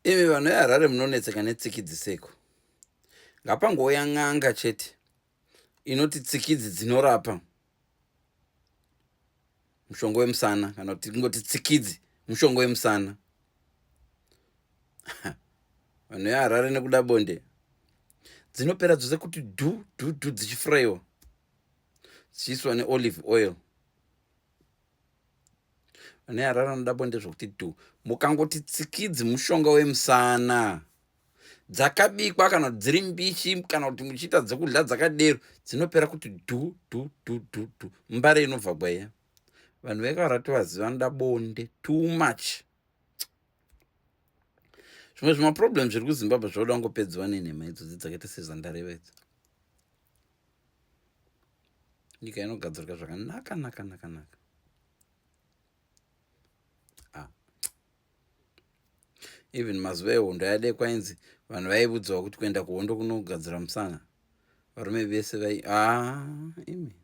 Imi vanhu veHarare munonetseka netsikidzi seiko? Ngapangouya n'anga chete inoti tsikidzi dzinorapa mushonga wemusana kana kuti kungoti tsikidzi mushonga wemusana. Vanhu veHarare nekuda bonde dzinopera dzose kuti dhu dhu dhu dzichifurayiwa dzichiiswa neolive oil. Vane Harare vanoda bonde zvokuti dhu. Mukangoti tsikidzi mushonga wemusana dzakabikwa kana kuti dziri mbishi kana kuti muchiita dzekudya dzakadero dzinopera kuti dhu dhu dhu dhu dhu. Mbare inobva gwaiya. Vanhu vekavarati vaziva vanoda bonde too much. Zvimwe zvimaproblem zviri kuZimbabwe zvoda kungopedziwa nenhema idzodzi dzakaita sezvandareva idzo. Nyika inogadzirika zvakanaka naka naka naka. Ah. Even mazuva ehondo ayade kwainzi vanhu vaiudzwa kuti kuenda kuhondo kunogadzira musana. Varume vese vai ah imi.